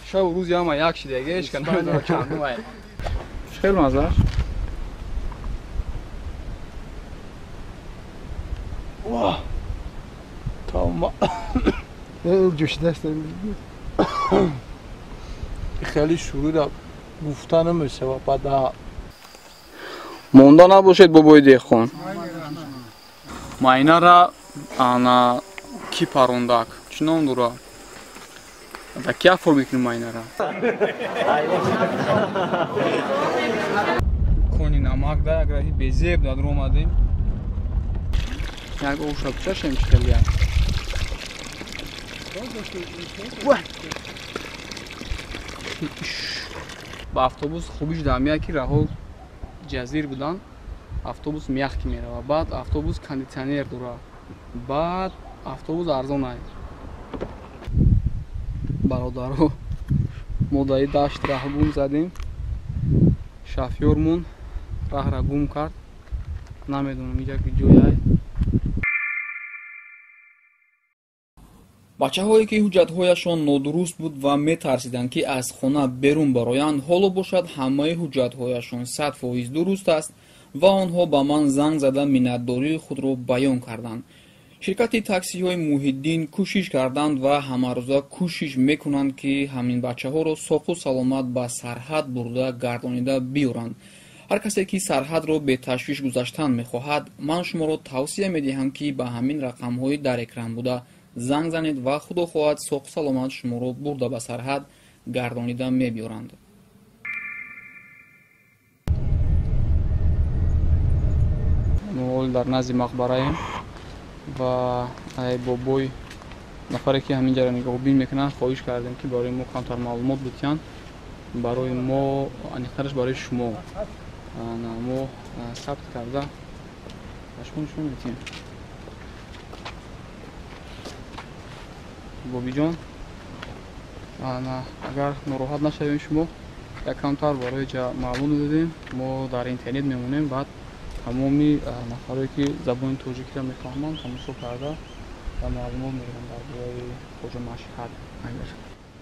Шабу рӯзи ҳама як шидаги, ҳеч ка намедонам чандум ай. Хеле маззаш. Воҳ! Тамом. Ҷӯшидаст. Хеле шурӯъ гуфта намешавад баъд. Монда набошед бобои деҳқон. Майнара ана ки парондак? Чӣ ном дорад? Да ки афор мекунем майнара? Кони намак да як раҳи безеб дар омадем. Як оша бичашем чӣ хеле як. Ба автобус хубиш дар меяд, ки раҳо ҷазир буданд, автобус мягкий меравад, баъд автобус кондитсионер дорад, баъд автобус арзон ай. Бародаро, мо дар и дашт раҳ гум задем, шофёрмон раҳра гум кард, намедонам иҷа ки ҷой ай. Бачаҳое ки ҳуҷҷатҳояшон нодуруст буд ва метарсиданд, ки аз хона берун бароянд, ҳоло бошад ҳамаи ҳуҷҷатҳояшон 100% дуруст аст ва онҳо ба ман занг зада миннатдории худро баён карданд. Ширкати таксиҳои Муҳиддин кӯшиш карданд ва ҳамарӯза кӯшиш мекунанд, ки ҳамин бачаҳоро соқу саломат ба сарҳад бурда гардонида биёранд. Ҳар касе ки сарҳадро беташвиш гузаштан мехоҳад, ман шуморо тавсия медиҳам, ки ба ҳамин рақамҳои дар экран буда занг занед ва худо хоҳад соқу саломат шуморо бурда ба сарҳад гардонида мебиёранд. Мо ҳол дар назди мақбараем ва ай бобой нафаре ки ҳамин ҷаро нигаҳбин мекунанд хоҳиш кардем, ки барои мо камтар маълумот бидиҳанд, барои мо, аниқтараш барои шумо. Мо сабт карда ба шумо нишон медиҳем. Бобиҷон, агар нороҳат нашавем, шумо як камтар барои ҷа маълум додем, мо дар интернет мемонем, баъд тамоми нафарое ки забони тоҷикиро мефаҳманд тамошо карда ва маълумот мегиранд дар бораи Хоҷа Машҳад Амир.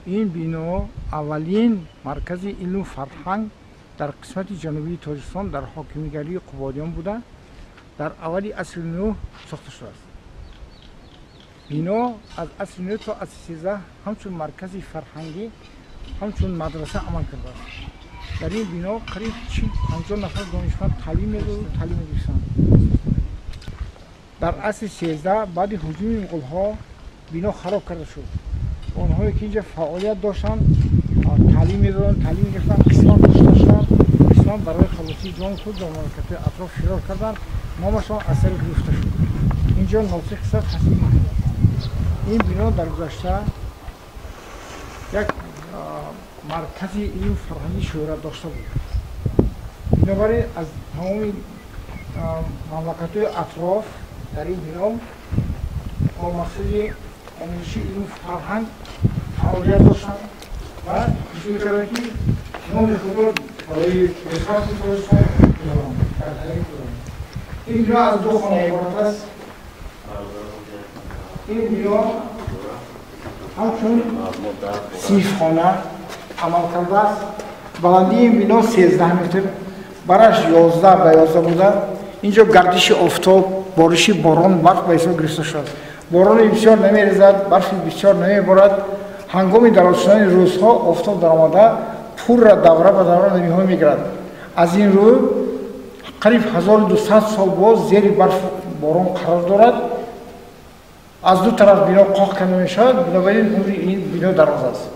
Ин бино аввалин маркази илму фарҳанг дар қисмати ҷанубии Тоҷикистон дар ҳокимигарии Қубодиён буда, дар аввали асри нӯҳ сохта шудааст. Бино аз асри нӯҳ то асри 13 ҳамчун маркази фарҳангӣ, ҳамчун мадраса амал кардааст. Дар ин бино қариб 40-50 нафар донишманд таълим медоду таълим мегирифтанд. Дар асри 13 баъди ҳуҷуми муғулҳо бино хароб карда шуд. Онҳое ки инҷа фаъолият доштанд, таълим медоданд, таълим мегирифтанд, қисман кушта шуданд, қисман барои халосии ҷони худ ба мамлакатҳои атроф фирор карданд, номашон аз сари гирифта шуд. Инҷо носих қисса тасдиқ мекунад. Ин бино дар гузашта як маркази илму фарҳангӣ шӯҳрат дошта буд. Бинобар ин аз тамоми мамлакатҳои атроф дар ин бино бо мақсади омӯзиши илму фарҳанг фаъолият доштанд ва кӯшиш мекарданд, ки номи худро барои пешрафти Тоҷикистон гузаронанд. Ин бино аз ду хона иборат аст. Ин бино ҳамчун синфхона амал кардааст. Баландии ин бино 13 метр, бараш 11 ба 11 буда, инҷо гардиши офтоб, бориши борон, барф ба ҳисоб гирифта шудааст. Борони бисёр намерезад, барфи бисёр намеборад. Ҳангоми дароз шудани рӯзҳо офтоб даромада пурра давра ба давра намиҳо мегирад. Аз ин рӯ қариб 1200 сол боз зери барфу борон қарор дорад. Аз ду тараф бино қоқ карда мешавад, бинобар ин умри ин бино дароз аст.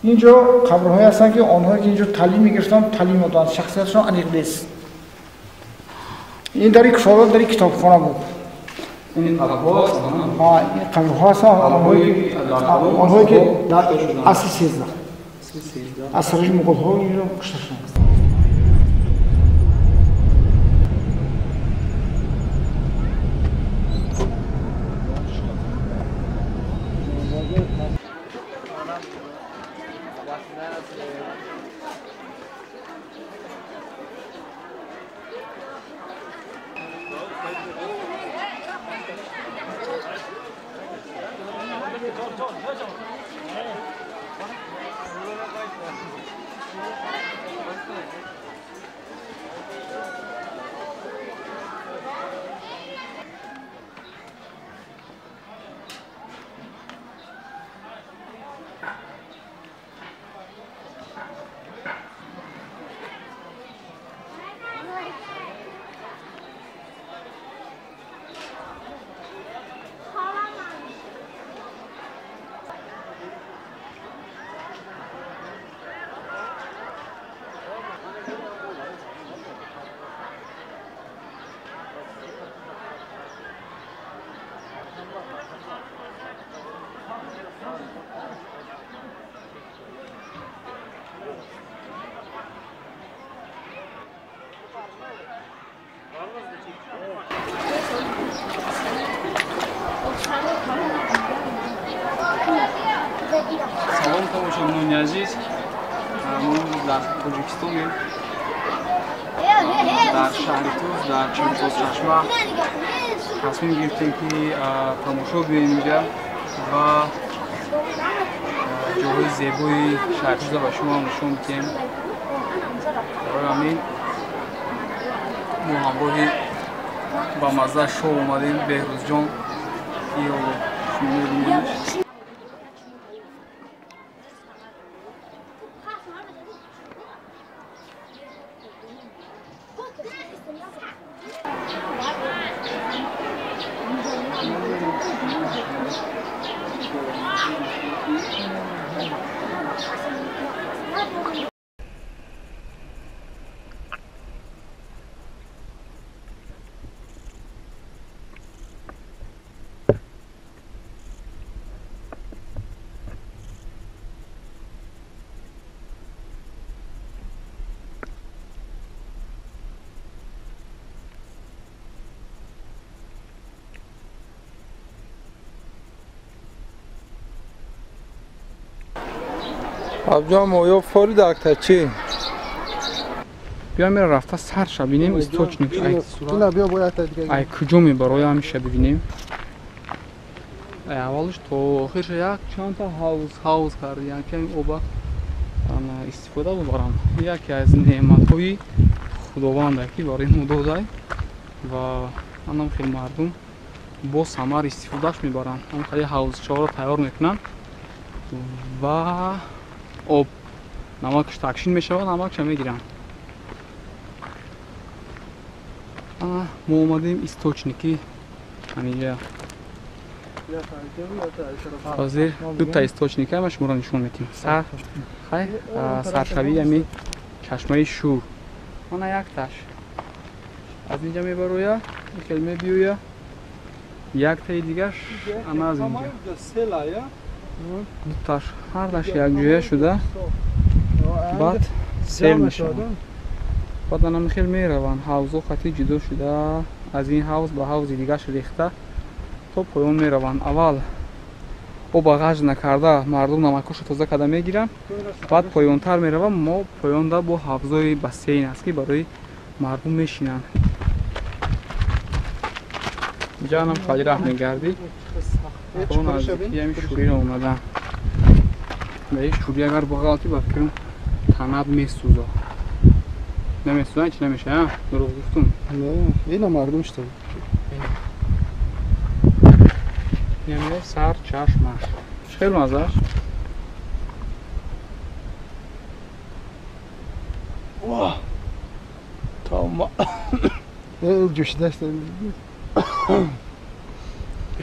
Инҷо қабрҳое ҳастанд, ки онҳое ки инҷо таълим мегирифтанд, таълим медоданд, шахсиятшон аниқ нест. Ин дари кушода дари китобхона буд. Ин қабрҳо ҳастанд, онҳое ки дар асри 13 аз тарафи муғулҳо инро кушта шуданд. Тамошобинони азиз, мо дар Тоҷикистонем, дар шаҳри Тӯс, дар Чилтозчашма тасмим гирифтем, ки тамошо биёем инҷа ва ҷойҳои зебои шаҳри Тӯсро ба шумо нишон бидиҳем. Барои ҳамин мо ҳамроҳи ба мазза шоу омадем. Беҳрӯзҷон, шумо мебинед. Абҷон, моё фори дакта чи? Биё, мера рафта сарша бинем, источник ай куҷо мебароя, ҳамиша бибинем. Ай аввалш то охирша як чандта ҳавз кардиян, ки ҳамин оба истифода бубарам. Яке аз неъматҳои худованда, ки барои мо додай, ва анам хел мардум бо самар истифодааш мебаранд. Ҳам хеле ҳавзчаҳоро тайёр мекунанд ва об намакш такшин мешавад, намакша мегиранд. Мо омадем источники ҳаминҷа. Ҳозир дута источника ма шуморо нишон медиҳем. Хай саршавии ҳами чашмаи Шур. Мана якташ аз инҷа мебароя, хел мебиёя, яктаи дигаш ана аз инҷа. Дуташ ҳардаш якҷоя шуда, баъд сел мешаванд. Баъд анам хел мераванд, ҳавзо қатӣ ҷудо шуда, аз ин ҳавз ба ҳавзи дигаш рехта то поён мераванд. Аввал оба ғаж накарда мардум намакошо тоза карда мегиранд, баъд поёнтар мераванд. Мо поёнда бо ҳавзои бассейн аст, ки барои мардум мешинанд. Инҷа анам хали раҳ мегардӣ, то наздики ҳами шӯриро омадан. Дар ин шӯри агар бағалти, ба фикрам, танат месӯзад. Намесӯзад, чи намешавад? Дурӯғ гуфтум? Ина мардум шуда. Инаме сар чашма. Хеле маззаш. Тамом. Ҷӯшидаст.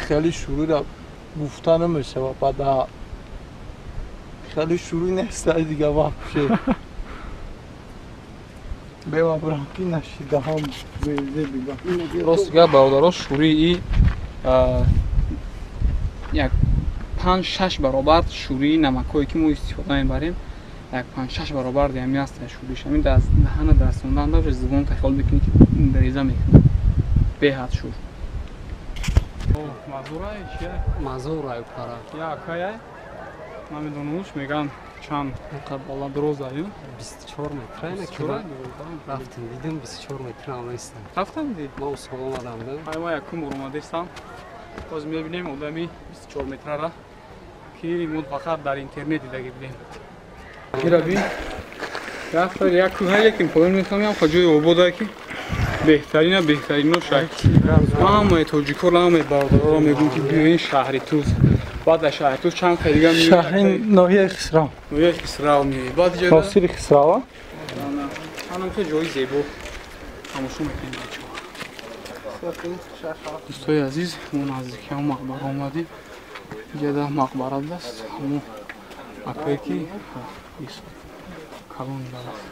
Хеле шӯриро гуфта намешавад, баъд хеле шӯрӣ нест, дига вообще. Бевабрам ки нашидаҳам. Рост гап, бародаро, шӯрии як 5-6 баробар шӯрии намакҳое, ки мо истифода мебарем, як 5-6 баробар ҳами аст шӯриш. Ҳамин даҳана дастондан даже зубон тахёл мекунӣ, ки реза мекунад. Беҳад шӯр. Мазурай чия? Мазурай пара. Я акай? Намедонам, меган чанд қабла дорозаю? 24 метр. Айна ки рафтем, дидем 24 метр ҳам нестам. Рафтам дид? Ма усол омадам. Ай, ма якум бор омадестам. Боз мебинем одами 24 метрара, ки мо фақат дар интернет дидаги будем. Ира бин. Рафта як кӯҳ, лекин поён мехоҳам, ҷои обода, ки беҳтарина беҳтарино шаҳр. Ҳамаи тоҷикоро, ҳамаи бародароро мегӯм, ки биёин шаҳри Тӯс. Баъд аз шаҳри Тӯс чанд қай дига меои? Шаҳри ноҳияи Хисрав. Ноҳияи Хисрав меои. Баъд иҷода Носири Хисрава. Ҳанам хеле ҷои зебо тамошо мекунем, бачаҳо. Дӯстои азиз, мо наздики ҳамон мақбара омадем. Иҷода мақбара будааст, ҳамон акое ки калон будааст.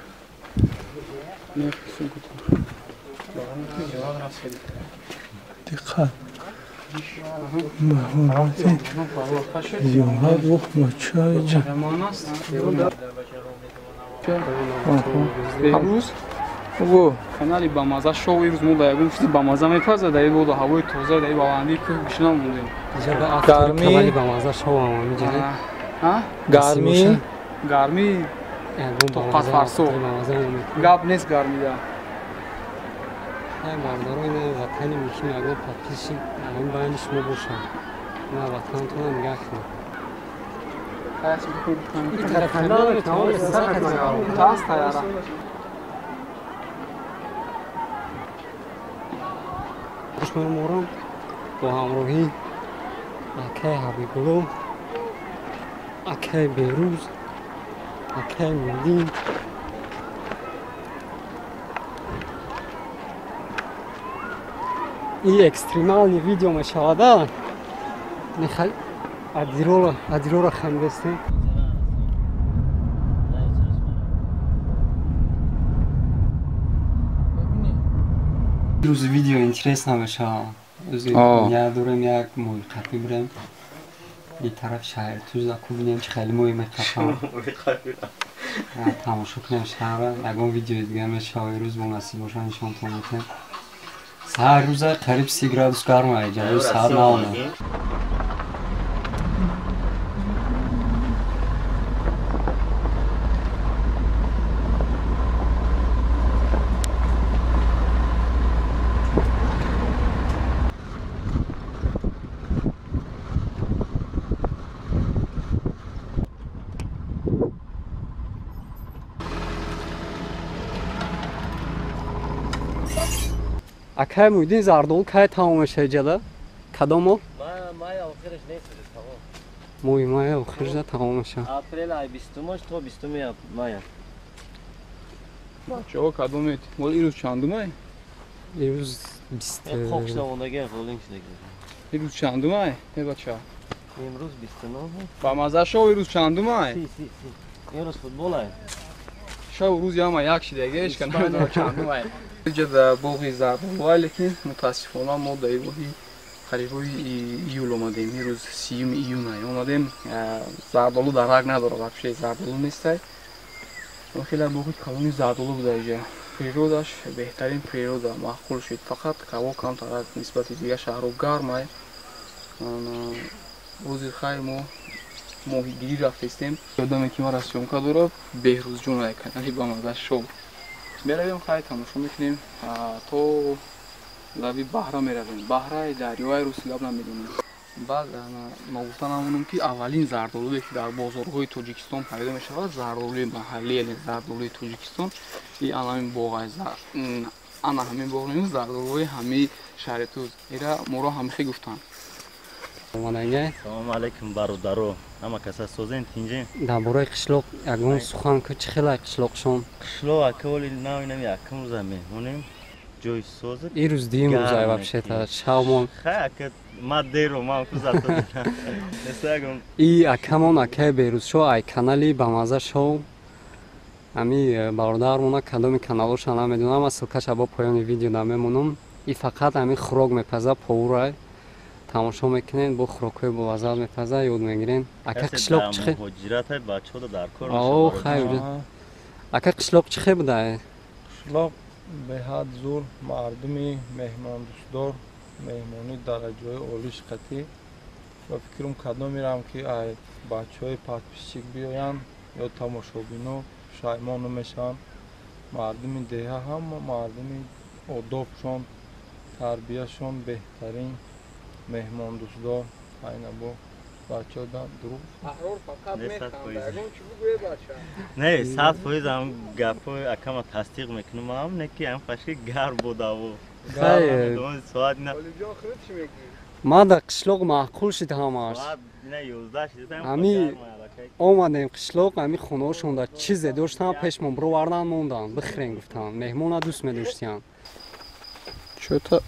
Диққат. Зиёрат вохмачайҷа. Беҳрӯз канали Бамаза шоу имрӯз мо ба ягон чизи бамаза мепазад, дар ин боду ҳавои тоза, дар ин баландии кӯҳ гушна мондем. Гармӣ. Канали Бамаза шоу ҳам ҳаминҷа. Гармӣ? Гармӣ тоқат фарсо. Гап нест гармида. Бародаро, ина ватани мумкин ягон подписчик ҳамин байни шумо бошад. Ина ватанатонам нигоҳ кунед. Хуш меморам бо ҳамроҳӣ акай Ҳабибулло, акай Берӯз, акай Мудин. И экстремальный видео мешавада. Адирора хандестем. Рӯз видео интересно мешавад. Я дорем як моҳиқапӣ бирем. И тараф шаҳри Тузда кубинем чи хеле моҳи меқапам. Тамошо кунем шаҳра. Ягон видеои дига мешавад. Рӯз бо насиб боша нишонтон метем. Саҳар рӯза қариб 30 градус гарм аст. Ҷарои саҳар наомад. Акай Муйдин, зардолу кай тамом мешавад ҷада? Кадом моҳ? Май охираш нест тамом. Моҳи май охираш тамом мешавад. Апрел ай 20-умаш то 20-уми мая. Бачаҳо кадомед? Мол ирӯз чандумай? Ирӯз 20. Хок шудамондаги холинг шудаги. Ирӯз чандумай? Э бача. Имрӯз 29. Ба маза шав ирӯз чандумай? Си си си. Имрӯз футбол ай. Шав рӯз яма як шидаги, ҳеч ка намедонам чандумай. Инҷа дар боғи зардолуай, лекин мутаассифона мо дар моҳи қарибои июл омадем. Имрӯз 30 июн омадем. Зардолу дарак надорад, вообще зардолу нестай. Хеле боғи калони зардолу буда инҷа. Природаш беҳтарин природа, маъқул шуд. Фақат ҳаво камтар нисбати дигар шаҳрҳо гармай. Рӯзи хайр мо моҳигирӣ рафтестем. Одаме ки мара съёмка дорад, Беҳрӯзҷон ай канали Бамаза шоу. Меравем, хай тамошо мекунем, то лаби баҳра меравем. Баҳраи дарёи рӯси гап намедонем. Баъд ногуфта намонем ки аввалин зардолуе ки дар бозорҳои Тоҷикистон пайдо мешавад, зардолуи маҳаллӣ, яъне зардолуи Тоҷикистон, и ана ҳамин боғ, ана ҳамин боғ зардолуҳои ҳамаи шаҳри Туз. Ира моро ҳамихе гуфтанд. Салому алайкум бародаро, ҳама каса созен тинҷен. Дар бораи қишлоқ ягон сухан ку, чӣ хелай қишлоқшон? Қишлоқ ака оли нав инам якум рӯза меҳмонем, ҷои соза. Ирӯз дуюм рӯза вообще-то шавмон. Хай ака ма деро ман ку зато. Нестагон. И акамон акай Берӯзшо ай канали Бамаза шоу. Ами бародармона кадоми каналоша намедонам, ссылкаша бо поёни видео намемонам. И фақат ами хӯрок мепаза, повурай. Тамошо мекунед, бо хӯрокҳои болаззат мепаза, ёд мегирен. Ака қишлоқ чӣ хел? Муҳоҷиратай бачаҳо дар кор мешавад. Хайр. Ака қишлоқ чӣ хел буда? Қишлоқ беҳад зур, мардуми меҳмондӯстдор, меҳмонӣ дараҷаҳои олиш қатӣ. Ба фикрам кадом мерам ки ай бачаҳои подписчик биёянд ё тамошобино пушаймон намешаванд. Мардуми деҳа ҳама мардуми одобшон, тарбияшон беҳтарин. Меҳмондӯстдор, айнабо бачаҳо дурӯғ. Аҳрор фақат механда, ягон чӣ бигӯе бача? Не, 100% ҳам гапҳои акама тасдиқ мекунам, ам не ки ҳам қашки гарм будаву. Соат на. Олимҷон, худат чӣ мегӯӣ? Ман дар қишлоқ маъқул шуд ҳамааш. Соат на 11 шуд. Ҳами омадем қишлоқ, ҳами хонаҳошонда чизе доштан, пешмон бировардан мондан, бихӯрем гуфтан. Меҳмона дӯст медоштиянд. Чё-то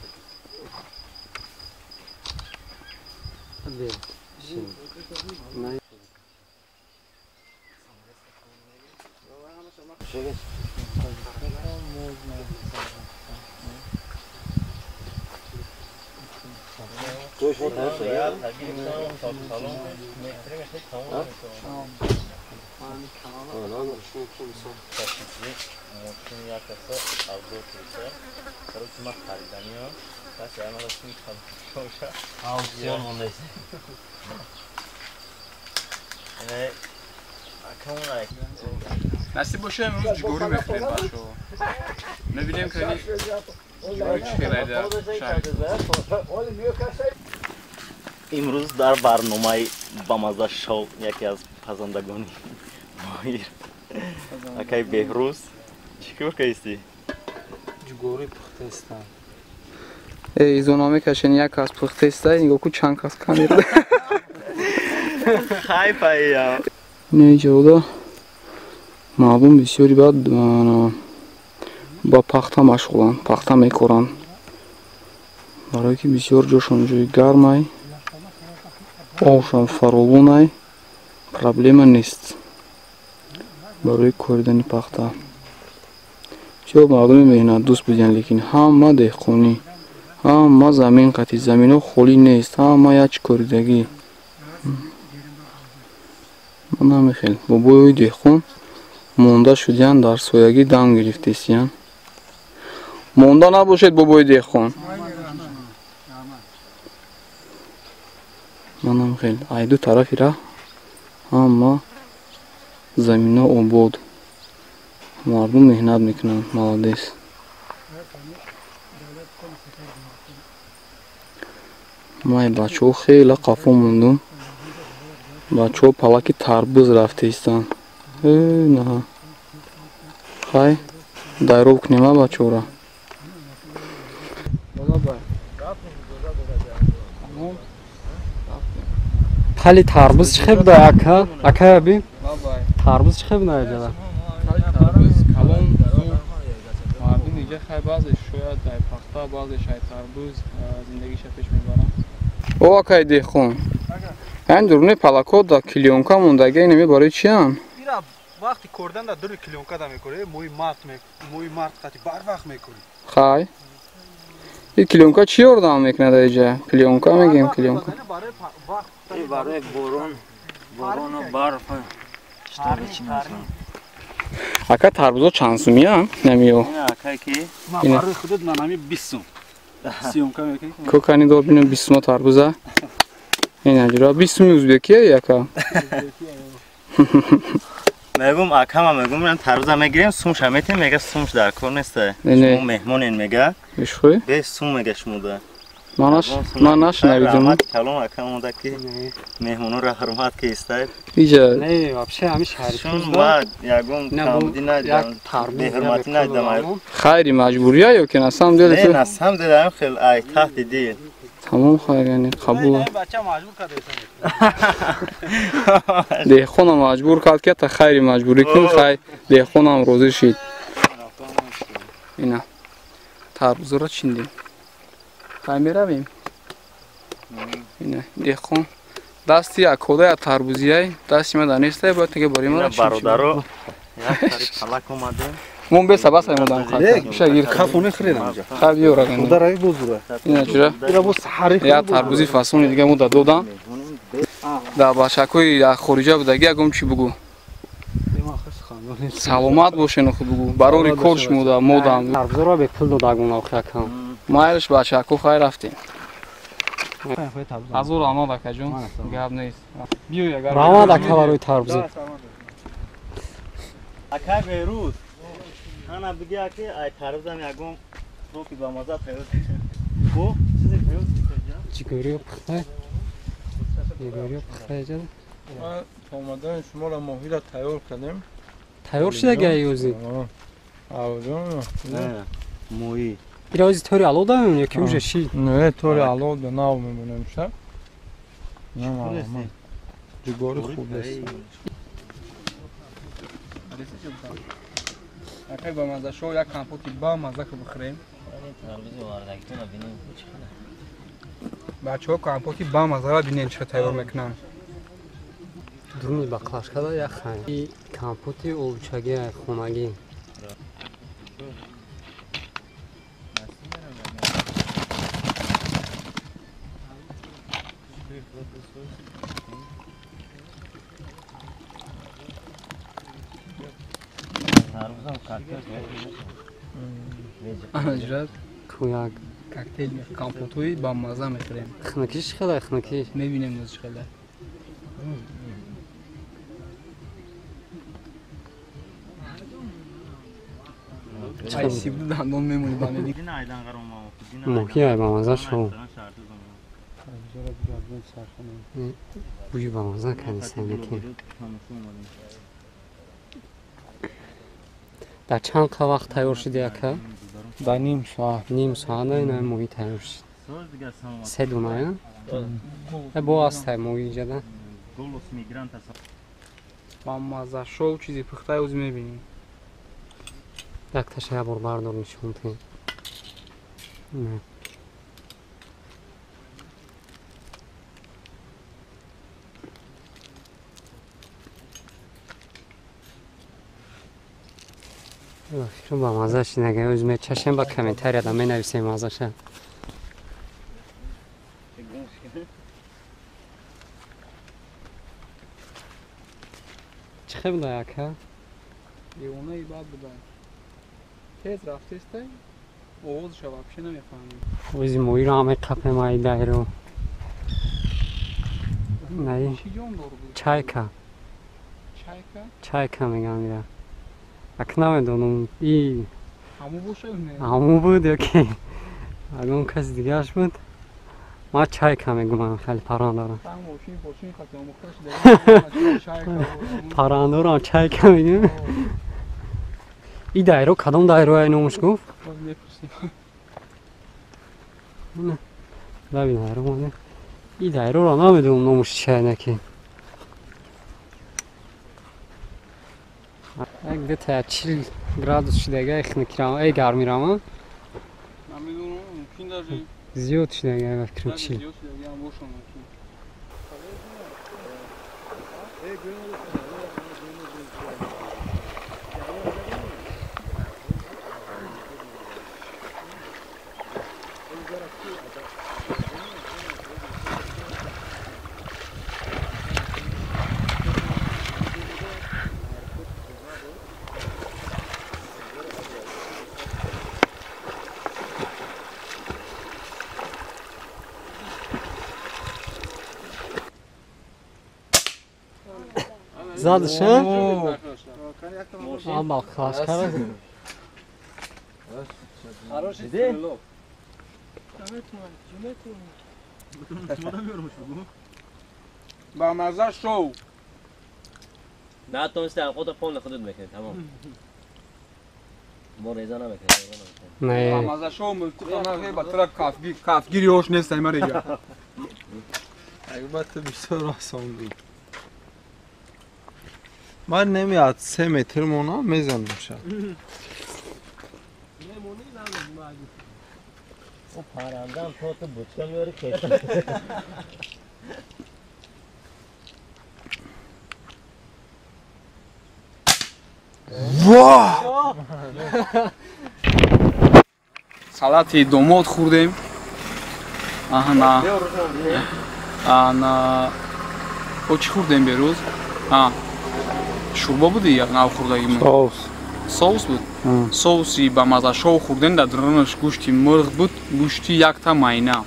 Насиб боша имрӯз ҷугорӣ мехӯрем бачаҳо. Мебинем ки ҷугорӣ чӣ хел айда шаҳри. Имрӯз дар барномаи Бамаза шоу яке аз пазандагони моҳир акай Беҳрӯз чӣ кор кардистӣ? Ҷугорӣ пухтаистам. Эй, изона мекашен як кас пухтаиста, нигоҳ ку чанд кас камера. Хайфая. Не ҷода мардум бисёри баъд ба пахта машғуланд, пахта мекоранд. Барое ки бисёр ҷошон ҷои гармай, обшон фаровонай, проблема нест барои коридани пахта. Бисёр мардуми меҳнатдӯст будиянд, лекин ҳама деҳқонӣ, ҳама замин қатӣ, заминҳо холӣ нест, ҳама як чӣ коридагӣ. Ман намехел бобои деҳқон монда шудиянд, дар соягӣ дам гирифтесиянд. Монда набошед бобои деҳқон. Манам хел ай ду тарафи раҳ ҳама заминҳо обод, мардум меҳнат мекунанд, молодец. Май бачаҳо хеле қафо мондум. Бачаҳо палаки тарбуз рафтаистанд. На хай дайроб кунем а бачаҳоро. Пали тарбуз чӣ хел буда ака? Ака аби? Тарбуз чӣ хел буда аҷала? Тарбуз калон зур. Мардум иҷа хай баъзе шояд ай пахта, баъзе шай тарбуз зиндагиша пеш мебаранд. О акай деҳқон. Айн дуруни палако да клеёнка мондагӣ инами барои чиам? Ира вақти кордан да дури клеёнка да мекорӣ, моҳи март моҳи март қати барвақт мекорӣ. Хай. Ин клеёнка чӣ ёрдам мекунад иҷа? Клеёнка мегӯем клеёнка. Барои борон, борону барф Ака тарбузо чанд сумия? Намиё. Ака ки? Ман барои худат ман ҳами 20 сум. Сиёмка мекунӣ? Кокани дор бинам 20 сума тарбуза. Ина ҷура 20 суми узбекия яка. Мегум акама мегум ман тарбуза мегирем сумша метем мега сумш дар кор нест. Шумо меҳмонен мега. Бишхӯй? Бе сум мега шумода. Ман нашнавидум. Калом акам омада ки меҳмононро ҳурмат ки истед. Иҷа. Не, вообще ҳами шаҳри чун ма ягон камбудӣ надидам, беҳурматӣ надидам. Хайри маҷбурия ё ки на самом деле? Не, на самом деле ам хел ай таҳти дил. Тамом хайр, яъне қабул. Бача маҷбур кардаисан. Деҳқонам маҷбур кард ки та хайри маҷбурӣ кун, хай деҳқонам розӣ шид. Ина тарбузро чиндем. Хай меравем. Ина деҳқон дасти акода тарбузияй, дасти ма данестай, бояд теге бари ма. Бародаро, як тари палак омадем. Мон беса бас омадам хат. Шагир кафоне хӯрдам инҷа. Хай биё раган. Дараи бозура. Ина чура. Ира боз ҳариф. Я тарбузи фасони дига мо додам. Да бачакои дар хориҷа будаги ягон чӣ бугу. Саломат бошен охи бугу. Барори кор шумо да модам. Тарбузро бе пул додагун охи акам. Майлш бачако хай рафтем. Ҳазор раҳмат акаҷон, гап нест. Биё агар раҳмат ака барои тарбуза. Ака Беҳрӯз, ҳана биги аки ай тарбузам ягон хӯроки бамаза тайёр бо чизе тайёр Ҷигориё пухта. Ҷигориё пухта иҷа. Ман то омадани шуморо моҳиро тайёр кардем. Тайёр шуда гаёзи? Авҷон. Моҳӣ. Ира ози тори ало даем ё ки уже шид? Не, тори ало да нав мемонем ша. Не, ҷигори хуб аст. Акай бамаза шоу як компоти бамаза ки бихӯрем. Бачаҳо компоти бамазаро бинен чӣ тайёр мекунанд. Дуруни баклажкада як хай. Компоти олучаги хонагӣ. Анаҷрат кӯяк коктейл компотҳои бамаза мехӯрем. Хунукиш чӣ хеле хунукиш? Мебинем оз чӣ хеле. Ай сибду дандон мемонӣ ба меди. Моҳи ай бамаза шо. Бӯи бамаза кардисем ки. Дар чанд қа вақт тайёр шуди ака? Дар ним соат. Ним соат ина моҳӣ тайёр шуд. Се дуная? Бо астай моҳӣ иҷада. Бамаза шоу чизи пухтаи оз мебинем. Якташа як бор бардор нишон тем. Фикрам ба маза шид. Агар ӯз мечашем, ба комментарияда менависем мазаша. Чӣ хел буда, ака? Девонаи бад буда. Тез рафтестай, овозаша вообще намефаҳмем. Ози моҳиро ҳам меқапем ай дайро. Наи. Чӣ ҷондор буд? Чайка. Чайка? Чайка мегӯям ира. Ак намедонам и ҳаму бошад не? Ҳаму буд ё ки ягон каси дигараш буд. Ман чайка мегӯям, хеле паррандора. Паррандорам чайка мегӯям. И дайро кадом дайроя номаш гуфт? Лаби дайро моне. И дайроро намедонам номаш чия наки. Як где-то 40 градус шудага хунукирам, эй гармирама. Намедонам, мумкин даже зиёд шудага, ба фикрам 40. Зиёд шудага ҳам бошад мумкин. Задаш, а? Амал халас кард. Ба маза шоу. Натонисти авқото полни худут мекунӣ, тамом. Мо реза намекунем. Не. Ба маза шоу мултиқ ба тара кафгир, кафгири ҳош нест ай марега. Албатта бисёр осон буд. Ман намеяд 3 метр монам мезанам шад. О парандам то ту бучка меёри хеш. Воҳ! Салати домод хӯрдем. Аҳна. Ана о чӣ хӯрдем берӯз? А шӯрбо буди як нав хӯрдагимон? Соус. Соус буд? Соуси ба маза шоу хӯрдем, дар дарунаш гӯшти мурғ буд, гӯшти якта майна.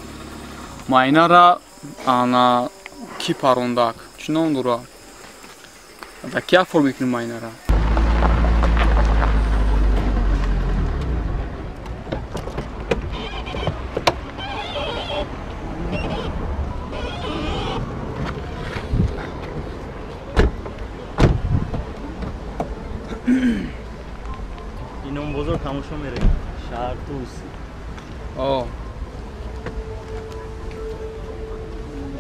Майнара ана ки парондак? Чӣ ном дора? Да ки афор мекунем майнара? Ином бозор тамошо мерем. Шаҳр Тус. О.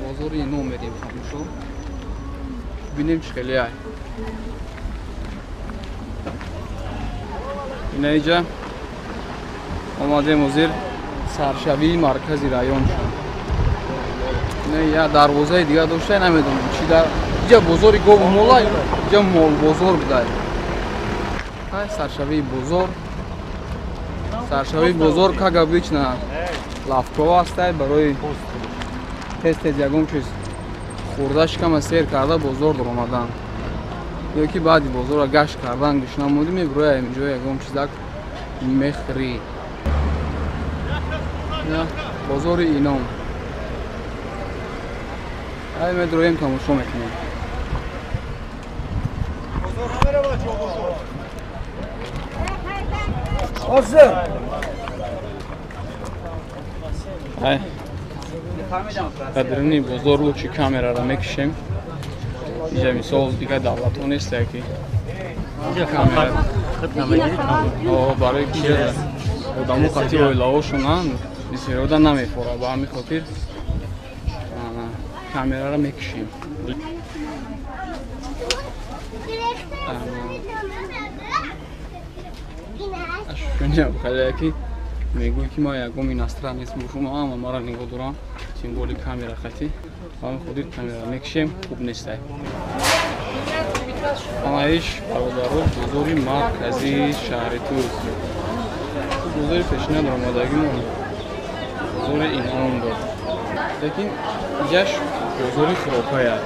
Бозори ином мерем тамошо. Бинем чӣ хеле ай. Ина иҷа омадем ҳозир саршавии маркази район шуд. Ина я дарвозаи дигар дошта, намедонам чӣ дар иҷа бозори гову мола, иҷа молбозор будай. Ай саршавии бозор. Саршавии бозор как обычно лавкова астай барои тез-тез ягон чиз хӯрда шикама сер карда бозор даромадан. Ё ки баъди бозорро гашт кардан гӯш намудӣ мебироя инҷо ягон чизак мехӯрӣ. Бозори Ином. Ай медроем тамошо мекунем. Ҳозир. Ай. Дар бозор лучи камераро мекишем. Инҷа мисол дигар давлатҳо нест ки камера. Барои ки одамо қати оилаҳошонанд, бисёриода намефора. Ба ҳамин хотир камераро мекишем. Ашуням ки мегӯй ки ман ягон иностранец бошум, ҳама маро нигоҳ дорам, символи камера қати. Ба ҳамин хотир камера мекишем, хуб нестай. Ҳамаиш бародаро бозори марказии шаҳри Туз. Бозори пешина даромадагимон бозори Инъом буд. Лекин инҷаш бозори хӯрокҳоя.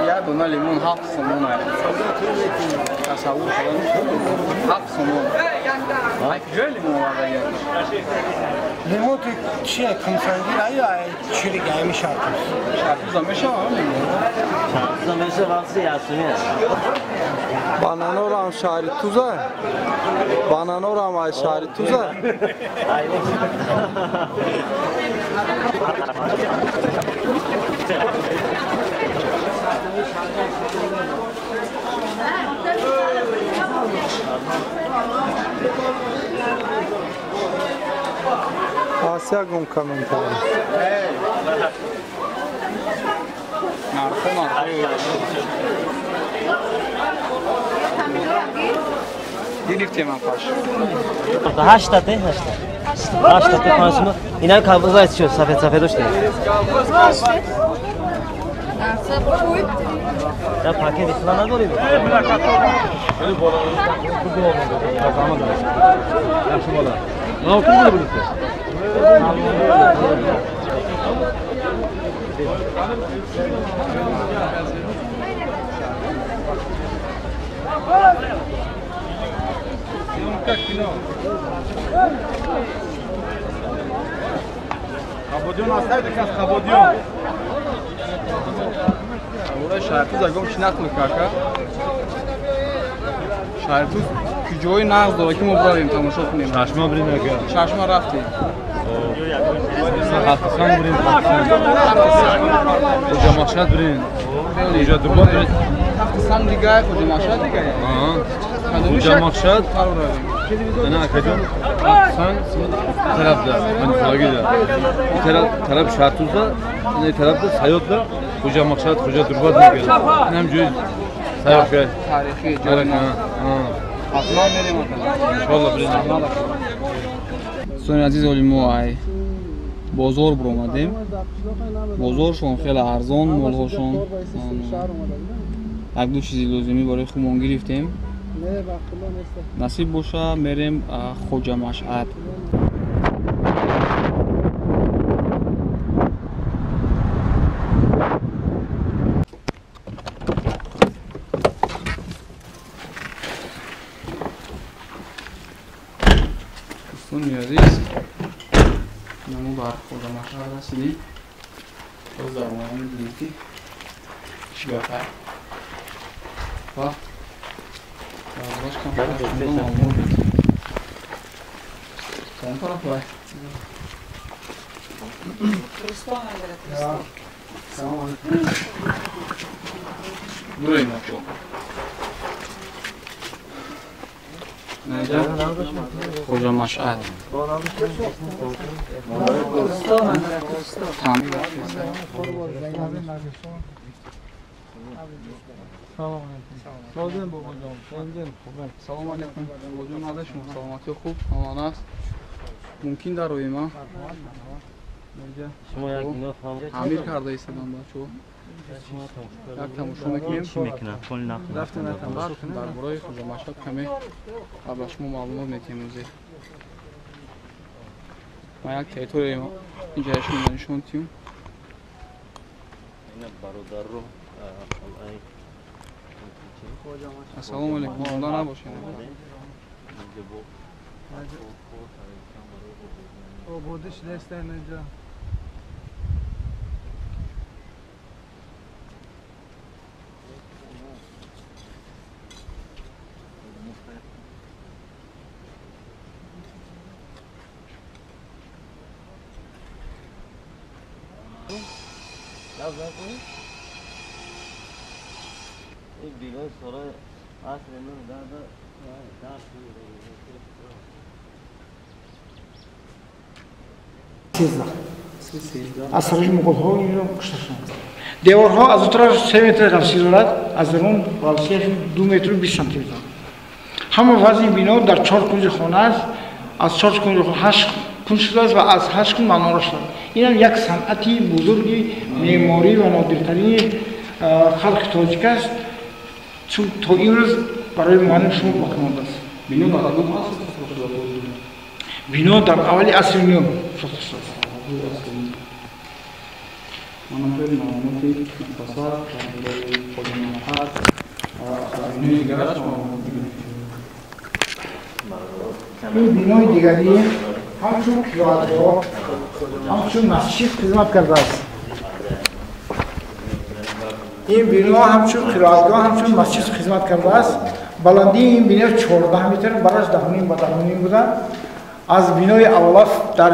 Я дона лимон 7 сомон. Тасаввур кунед 7 сомон. Ай куҷои лимон овардаги? Лимон ту чие? Кумсангир ай ай чирик ай мешартуз. Шартуза мешава лимон? Шартуза мешава вақти ясуми аст. Бананорам шаҳри Туза. Бананорам ай шаҳри Туза. Асия гум комментарий. Нархо нархо. Гирифтем апаш. 8 та 8 та. 8 та 5 сум. Ина кабуза чӣ сафед сафед дошт. Я пакет ислам надорем. Хеле боло. Хабодион оставит, как Хабодион. Ура шаҳртуз агом чӣ нақл кака? Шаҳртуз куҷои нағз дора ки мо бравем тамошо кунем? Чашма бирем ака. Чашма рафтем. Хаттисан бирем, Хаттисан. Хоҷамахшад бирем. Хоҷадурбод бирем. Хаттисан дигар, Хоҷамахшад дигар. Хоҷамахшад. Ана акаҷон, Хаттисан тарафда, Манифалагида. Ин тараф тараф Шаҳртузда, ин тарафда Саёдда Хоҷамахшад, Хоҷадурбод мегӯянд. Ин ҳам ҷои сайёҳгар. Тарихи ҷои. Ҳатман мерем. Иншоалло бирем. Дӯстони азиз, оли мо ай бозор биромадем. Бозоршон хеле арзон, молҳошон. Як ду чизи лозимӣ барои худмон гирифтем. Насиб боша мерем Хоҷамашъад. Дӯстони азиз, мо бар Хоҷамашъад расидем. Боз дар омада мебинем ки чӣ гап ай. Ва Баш кам тараф вай. Буроем бачо. Хоҷамашъад. Салом алейкум. Созем бобоҷон, созем хуб. Салом алейкум. Бобоҷон, нада шумо саломатӣ хуб, амон аст. Мумкин дароем, а? Шумо як ино фаҳм. Амир карда истодам бачо. Як тамошо мекунем. Чӣ мекунад? Пул нақд. Рафтем як тамошо кунем дар бораи Хоҷамашъад каме ба шумо маълумот медиҳем ҳозир. Ман як территорияи инҷа шумо нишон диҳем. Ина бародарро қалъаи Ассалому алайкум. Монда набошед. Ободиш нест инҷа. Аз тарафи муғулҳо инро кушта шуданд. Деворҳо аз ду тараф 3 метр ғафсӣ дорад, аз дарун ғафсияш 2 метру 20 сантиметр. Ҳама вазни бино дар 4 кунҷи хона аст, аз 4 кунҷи 8 кунҷ шудааст ва аз 8 кунҷ манора шудааст. Инам як санъати бузурги меъморӣ ва нодиртарини халқи тоҷик аст, чун то имрӯз барои муаллим шумо боқӣ мондааст. Бино дар кадом аср сохта шудааст? Бино дар аввали асри нӯҳ сохта шудааст. Манам маълумоти мухтасар дар бораи Хоҷа аз бинои дигараш маълумот бигирем. Ин бинои дигарӣ ҳамчун қироатгоҳ, ҳамчун масҷид хизмат кардааст. Ин бино ҳамчун қироатгоҳ, ҳамчун масҷид хизмат кардааст. Баландии ин бино 14 метр, бараш 10.5 ба 10.5 буда. Аз бинои аввала дар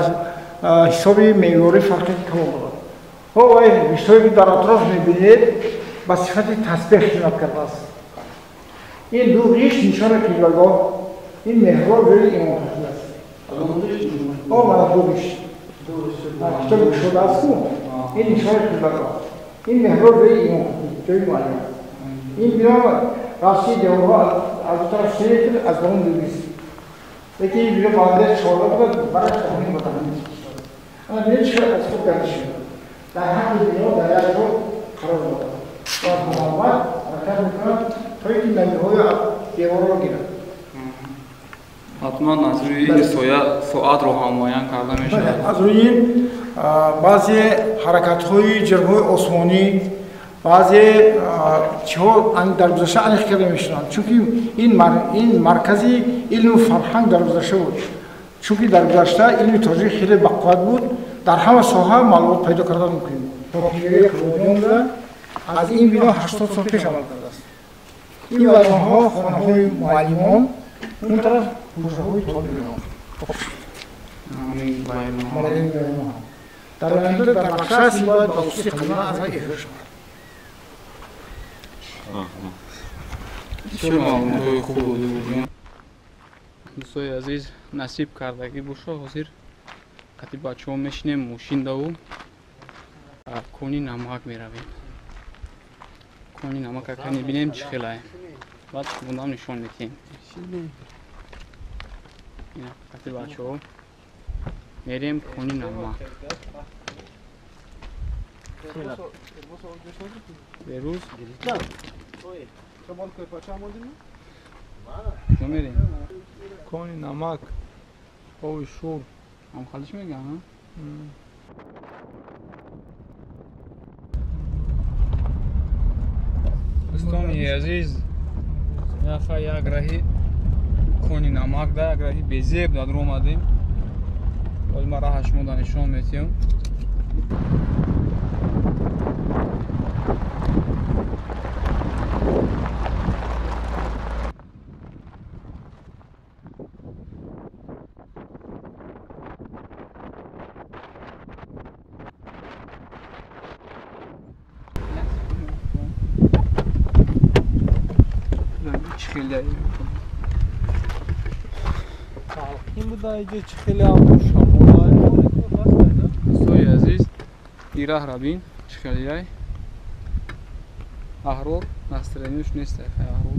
ҳисоби меъёрӣ фарқияти калон дорад. Вай риштое ки дар атроф мебинед ба сифати тасбеҳ хизмат кардааст. Ин ду риш нишони қиблагоҳ, ин меҳроб ҷои имомхатиб аст. Мана ду риш. Китоби кушода аст ку? Ин нишони қиблагоҳ. Ин меҳроб ҷои имомхатиб, ҷои муаллим. Ин бино ғафсии деворҳо аз ду тараф 3 метр, аз дарун 2.20. Лекин ин бино баландияш 14 буда, бараш 10.5 ба 10.5. Ана бинед чӣ қадар аз худ гардиш шуда. Дар ҳаққи бино дар як ҷо қарор дорад ва муҳаббат ҳаракат мекунад то ин ки намиҳои деворро гирад. Ҳатман аз рӯи ин соя соатро ҳам муайян карда мешавад. Аз рӯи ин баъзе ҳаракатҳои ҷирмҳои осмонӣ, баъзе чиҳо дар гузашта аниқ карда мешуданд, чунки ин маркази илму фарҳанг дар гузашта буд. Чунки дар гузашта илми тоҷик хеле бақувват буд, дар ҳама соҳа маълумот пайдо кардан мумкин буд. Ҳокимияти Қубодиён буда, аз ин бино 80 сол пеш амал кардааст. Ин вайронҳо хонаҳои муаллимон, он тараф ҳуҷраҳои толибилмон. Дар оянда дар нақша аст, ин бояд ба усули қадима аз вай эҳё шавад. Бисёр маълумотҳои хуб дода будем. Дӯстои азиз, насиб кардагӣ боша, ҳозир қати бачаҳо мешинем мошиндаву кони намак меравем. Кони намак акани бинем чӣ хелае. Баъд шумодам нишон медиҳем. Ина қати бачаҳо мерем кони намак. Берӯз куҷо мерем? Кони намак, оби шур. Ҳам халиш мегӯям, ҳа? Дӯстони азиз, яха як раҳи кони намак да, як раҳи безеб дар омадем. Боз ман раҳа шумо да нишон медиҳам. Дӯстои азиз, ин раҳра бин чӣ хелияй. Аҳрор настроениаш нестай, аҳрор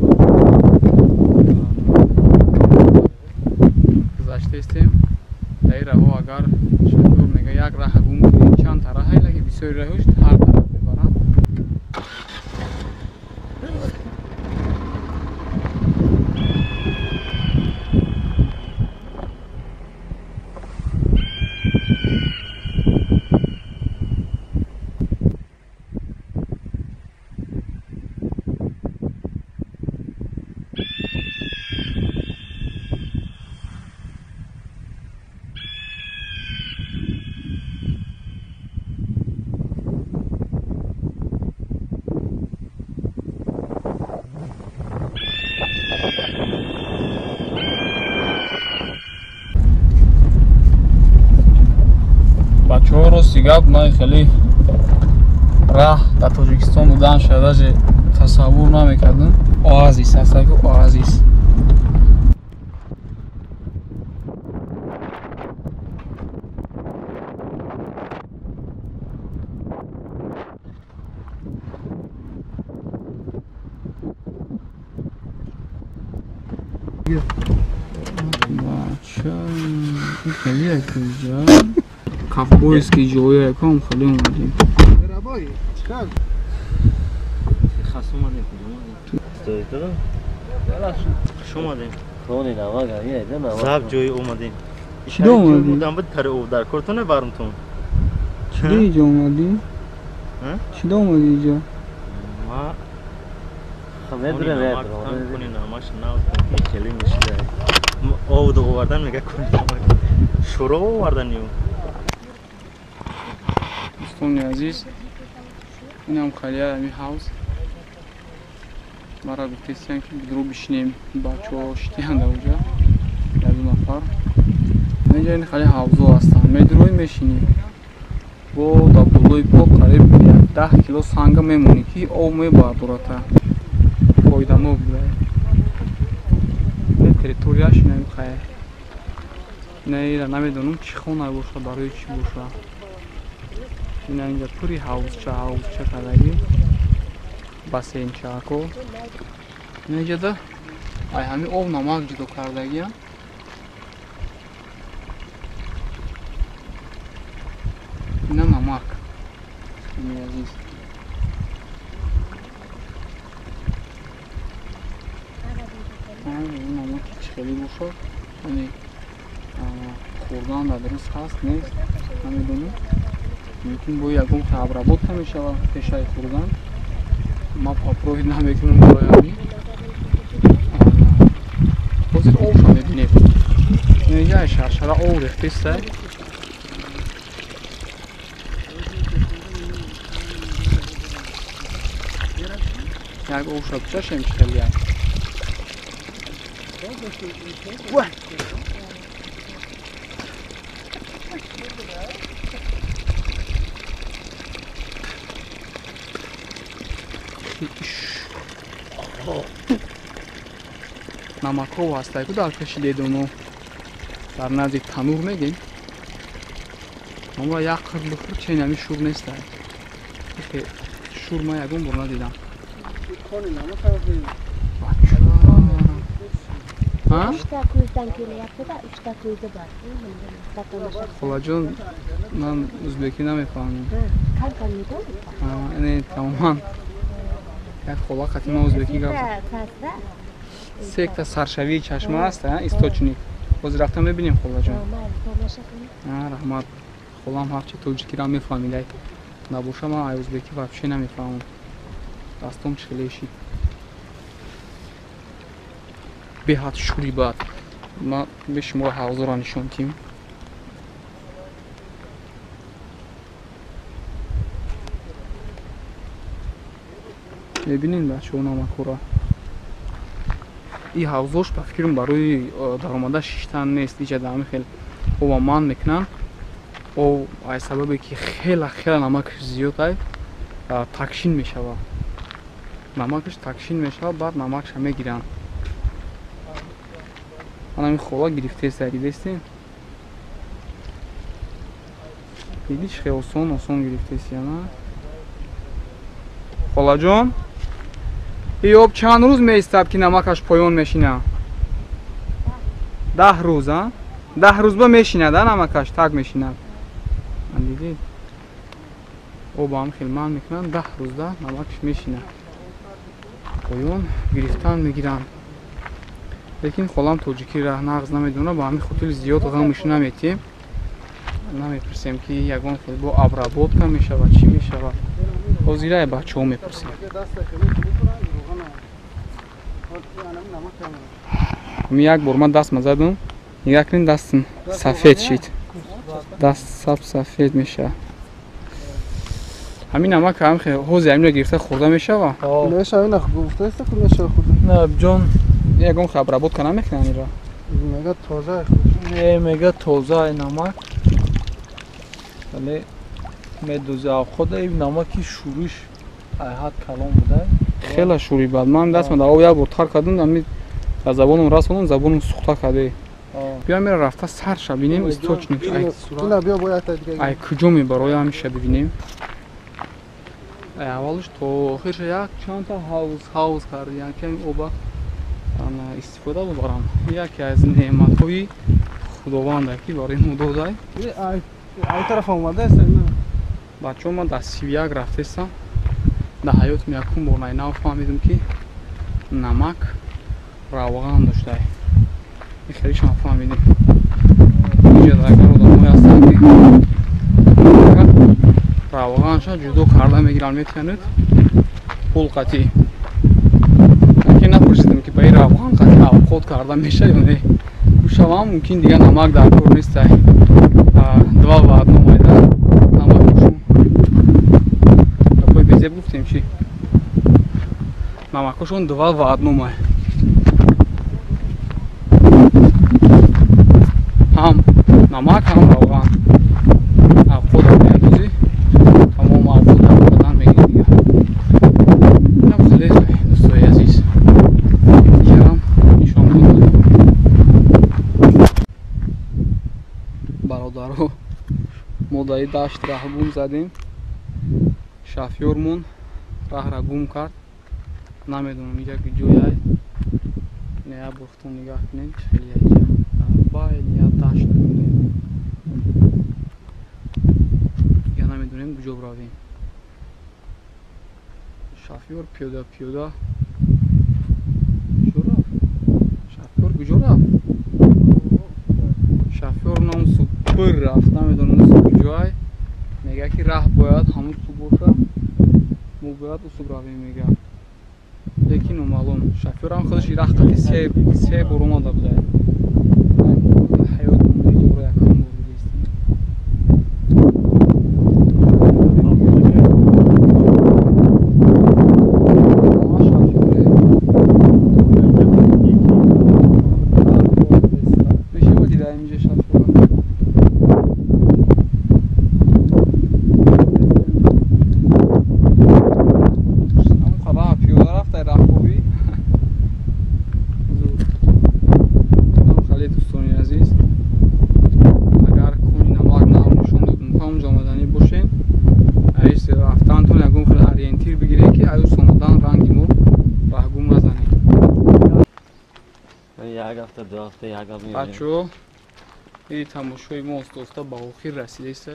гузаштаистем. Дар ин раҳҳо агар шофёр мега як раҳа гум кунӣ, чанд та раҳа, лекин бисёри раҳош ҳар тараф мебаранд. Бачаҳо, рости гап, ман хеле раҳ дар Тоҷикистон будан шуда тасаввур намекардам. Оазис аст, оазис. Ковбойский ҷоя яком хеле омадем. Заб ҷои омадем. Чида омадем? Чида иҷо омадӣ? Чида омадӣ иҷо? Дӯстони азиз, инам халия ами ҳавз. Мара гуфтестиян, ки бидро бишинем, бачаҳо шитиян дар оҷа, яду нафар. Инҷа ин хали ҳавзо ҳастанд. Медрои мешинӣ. Бо дар болои по қариб 10 кило санга мемонӣ, ки об мебардората. Фоиданок буда. Территорияш инам хая. Ина ира намедонам чӣ хона боша, барои чӣ боша. Ина инҷа пури ҳавзча, ҳавзча кардагӣ, бассейнчаако. Ина инҷада ай ҳами об намак ҷудо кардагиам. Ина намак. Ини азиз. Намаки чӣ хеле боша, яъне хӯрдан дар дуруст ҳаст нест, намедонам. Мумкин бо ягон обработка мешавад пешаи хӯрдан. Ма попроҳид намекунам барои ҳамин. Ҳозир обша мебинем. Инҷа шаршара об рехтеста. Як обша бичашем чӣ хеле як. Намакҳо ҳастайку дар пеши дедоно, дар назди танур мегем. Аммо як қир бихӯр, чен ами шур нестай. Шур ман ягон бор надидам. Холаҷон, ман ӯзбекӣ намефаҳмам. Не, тамоман. Як хола қати ман ӯзбекӣ гап зад. Секта саршавии чашма аст, источник. Ҳозир рафта мебинем, холаҷон. Раҳмат. Холам ҳарчи тоҷикиро мефаҳмидай. Набоша ман ай ӯзбекӣ вообще намефаҳмам. Дастом чӣ хеле шид. Беҳад шури бад. Ман бе шуморо ҳавзоро нишон тим. Мебинем бачаҳо намакҳоро. И ҳавзош ба фикрам барои даромада шиштан нест. Иҷа дар ҳамин хел оба ман мекунанд. Об аз сабабе ки хела хела намакаш зиёд ай, такшин мешавад. Намакаш такшин мешавад, баъд намакша мегиранд. Ман ҳамин хола гирифтеста, дидестем? Диди чӣ хел осон осон гирифтест, яна? Холаҷон, и об чанд рӯз меистад, ки намакаш поён мешинад? 10 рӯз, а? 10 рӯз ба мешинад, а намакаш так мешинад. Дидед? Об ҳам хел ман мекунанд, 10 рӯзда намакаш мешинад. Поён гирифтан мегиранд. Лекин холам тоҷикиро нағз намедонад, ба ҳамин хотир зиёд ғамш наметиҳем. Намепурсем, ки ягон хел бо обработка мешавад, чӣ мешавад. Ҳозира бачаҳо мепурсем. Як бор ман даст мазадам, нигоҳ кунед, дастам сафед шид. Даст саб сафед мешавад. Ҳамин намак ҳам ҳозир ҳаминро гирифта хӯрда мешавад? Мешавад, ина гуфтааст, ки мешавад хӯрда. Не, ҷон, ягон обработка намекунанд инро? Мега тоза. Не, мега тоза намак. Вале медӯзи авқода ин намаки шӯриш айҳад калон буда. Хеле шӯри бад. Ман дастам дар об як бор тар кардам, ами аз забонам расондам, забонам сӯхта карде. Биё мера рафта сарша бинем источник. Ай куҷо мебароя ҳамиша бибинем. Ай аввалш то охирша як чандта ҳавз кардиян ки ҳамин оба истифода бубарам. Яке аз неъматҳои худованда ки барои мо додай. Ай тараф омадааст. Бачаҳо, ман дар 31 рафтестам. Дар ҳаётам якум бор нав фаҳмидам ки намак равған доштай. Ин хелишам фаҳмидем. Инҷа агар одамҳое ҳастанд ки равғанша ҷудо карда мегиранд, метиҳануд пул қатъӣ. Ки напурсидам ки ба ин равған қатъи авқот карда меша ё не. Бушавам мумкин дигар намак дар кор нестай. Два в одном айда намакошон. Гапои безеб гуфтем чи? Намакошон два в одном ай. Ҳам намак, ҳам равған. Авқот меандозӣ, тамом авқот дар бадан мегирӣ дигар. Инам хеле дӯстои азиз. Иҷарам нишон дод. Бародаро, мо дар ин дашт раҳ гум задем. Шофёрмон раҳра гум кард. Намедонам инҷа ҷояй. Не, як бор худтон нигаҳ кунед, чӣ хеле инҷа. Байни як дашт мондем. Дигар намедонем куҷо биравем. Шофёр пиёда пиёда куҷо рафт? Шофёр куҷо рафт? Шофёр нам су пир рафт, намедонам су куҷоай. Мегӯяд ки раҳ бояд ҳамун су бошад, мо бояд усу равем, мегӯяд. Лекин номаълум. Шофёрам худаш раҳ қати се бор омада буда. Ҳаёт монда иҷора якум бор дидистем. Мешава дида инҷа шофёра. Ҳамон пиёда рафта раҳковӣ. Хеле дӯстони азиз, агар кони намак нав нишон дод, муҳам омаданӣ бошед, айс рафтантон ягон хел ориентир бигиред ки аюс омадан ранги мо раҳгум назанед. Як ҳафта, ду ҳафта, як ҳафта. Бачаҳо, ин тамошои мо оста-оста ба охир расидааст.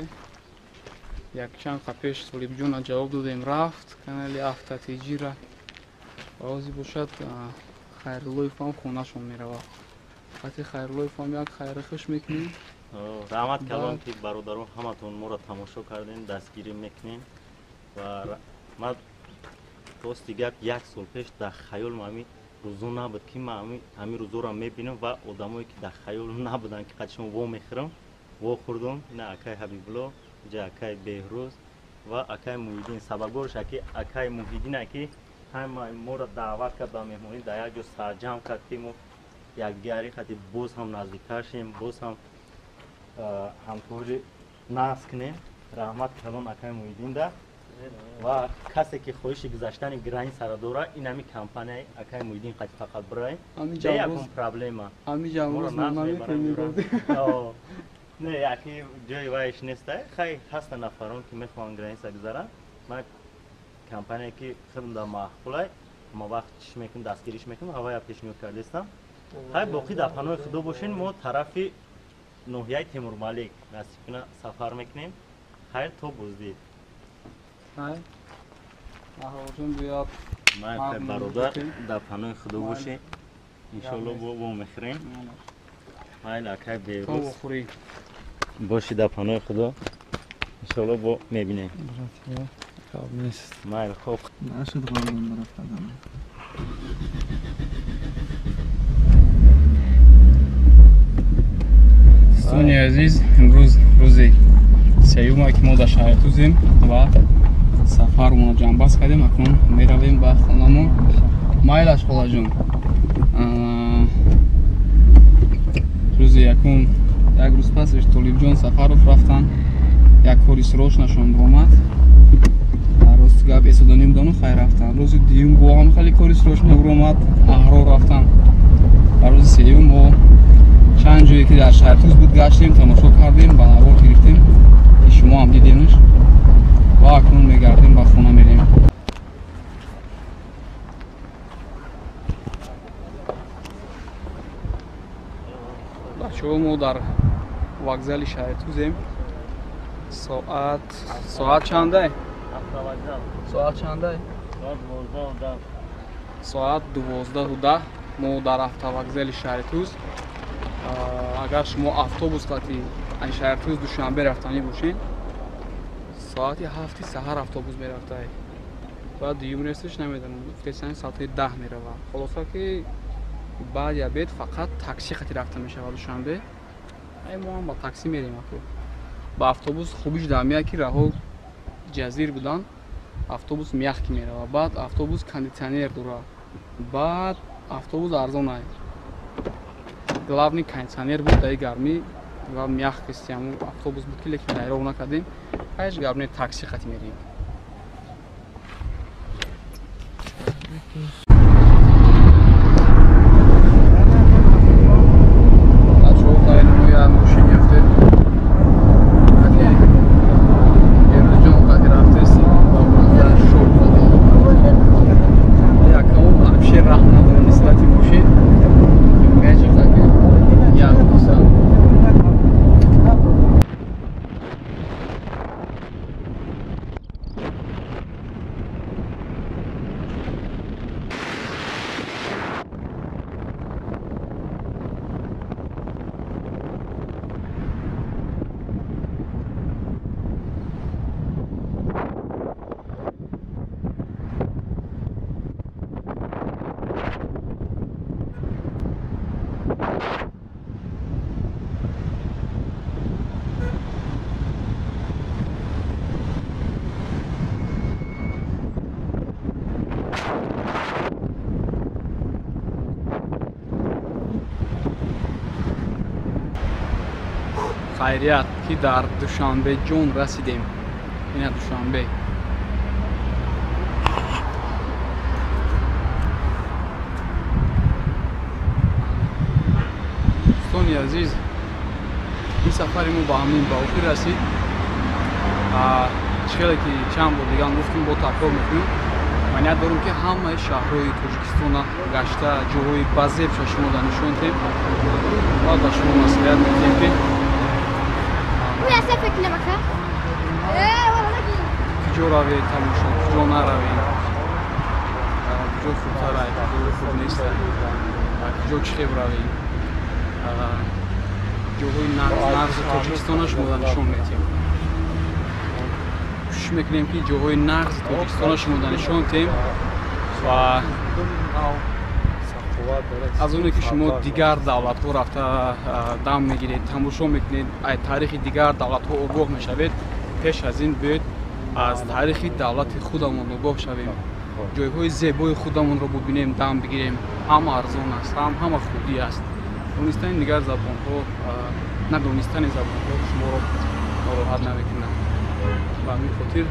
Якчанд қа пеш Солибҷона ҷавоб додем, рафт канали Автотиҷира. Ва ҳозир бошад Хайруллоев ҳам хонашон меравад. Қати Хайруллоев ҳам як хайри хуш мекунем. Раҳмат калом ки бародарон ҳаматон моро тамошо кардем, дастгирӣ мекунем. Ва ман рости гап як сол пеш дар хаёлам ҳамин рӯзо набуд ки ман ҳамин рӯзоро мебинам ва одамое ки дар хаёлам набуданд ки қадшон во мехӯрам, во хӯрдам. Ина акай Ҳабибулло, инҷа акай Беҳрӯз ва акай Муҳиддин. Сабабгорш аки акай Муҳиддин аки ҳама моро даъват кард ба меҳмонӣ, дар як ҷо сарҷамъ кард ки мо якдигари қати боз ҳам наздиктар шем, боз ҳам ҳамкорӣ нағз кунем. Раҳмат калон акай Муҳиддинда. Ва касе ки хоҳиши гузаштани границаро дорад, ин ҳами компанияи акай Муҳиддин қати фақат бираем. Бе ягон проблема. Не, яки ҷои вайш неста. Хай ҳастанд нафарон ки мехоҳанд граница гузаранд. Ман компания ки худам дар маъқулай, ҳама вақт чиш мекунам, дастгириш мекунам, ҳавая пешниҳод кардастам. Хай боқӣ дар паноҳи худо бошен. Мо тарафи ноҳияи Темурмалик насиб куна сафар мекунем. Хайр то боздид. Ман бародар дар паноҳи худо бошед. Иншоалло бо мехӯрем. Майли акай Беҳрӯз боши дар паноҳи худо. Иншоалло бо мебинем. Майли хоб. Нашуд ғолибон рафтадан. Дӯстони азиз, имрӯз рӯзи сеюм ки мо дар шаҳри Тузем ва сафармонро ҷамъбаст кардем. Акнун меравем ба хонамон. Майлаш холаҷон, рӯзи якум як рӯз пасаш Толибҷон Сафаров рафтанд. Як кори срочнашон омад. Рости гап эсоданим дону хай рафтан. Рӯзи дуюм бо ҳам хеле кори срочно омад, аҳрор рафтан. Ва рӯзи сеюм мо чанд ҷое ки дар шаҳри Тӯс буд гаштем, тамошо кардем, ба навор гирифтем, ки шумо ҳам дидемш. Ва акнун мегардем ба хона мерем. Бачаҳо, мо дар вокзали шаҳри Тӯзем. Соат чандай? Соат чандай? Соат 12:10. Мо дар автовокзали шаҳри Тӯз. Агар шумо автобус қати аз шаҳри Тӯз Душанбе рафтанӣ бошед, соати 7 саҳар автобус мерафтай. Ва дуюм рейсаш намедонам, гуфтесани соати 10 меравад. Холоса ки баъди обед фақат такси қати рафта мешавад Душанбе. Ай мо ҳам ба такси мерем. Ба автобус хубиш дар меяд ки раҳо ҷазир будан, автобус мягкий меравад. Баъд автобус кондитсионер дорад. Баъд автобус арзон ай. Главный кондитсионер буд дар гармӣ ва мягкости ҳамун автобус буд ки лекин дайров накардем. Ҳеҷ гап не, такси қати мерем. Бачаҳо, хайр, мо як мошин ёфтем. Эрдуҷон қати рафтестем ба шоп қати. Якамо вообще раҳ надорем нисбати мошин. Меҷиқа ки як дуса. Хайрият ки дар Душанбе ҷон расидем. Ина Душанбе. Дӯстони азиз, ин сафари мо ба ҳамин ба охир расид. Чӣ хеле ки чанд бор дигар гуфтем, бо такрор мекунем. Ман ният дорам ки ҳамаи шаҳрҳои Тоҷикистона гашта, ҷойҳои базебша шумо дар нишон диҳем ва ба шумо маслиҳат медиҳем ки куҷо равед тамошо, куҷо наравед, куҷо хубтар ай, куҷо хуб нест, куҷо чӣ хел равед. Ҷойҳои нағзи Тоҷикистона шумо дар нишон медиҳем. Кӯшиш мекунем ки ҷойҳои нағзи Тоҷикистона шумо дар нишон диҳем ва аз оне ки шумо дигар давлатҳо рафта дам мегиред, тамошо мекунед, аз таърихи дигар давлатҳо огоҳ мешавед, пеш аз ин биёед аз таърихи давлати худамон огоҳ шавем, ҷойҳои зебои худамонро бубинем, дам бигирем. Ҳам арзон аст, ҳам ҳама хубӣ аст. Донистани дигар забонҳо, надонистани забонҳо шуморо нороҳат намекунад. Ба ҳамин хотир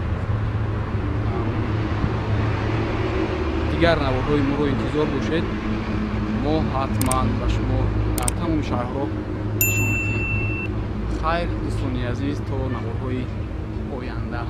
дигар наворҳои моро интизор бошед. Мо ҳатман ба шумо дар тамоми шаҳрҳо нишон медиҳем. Хайр, дӯстони азиз, то наворҳои оянда.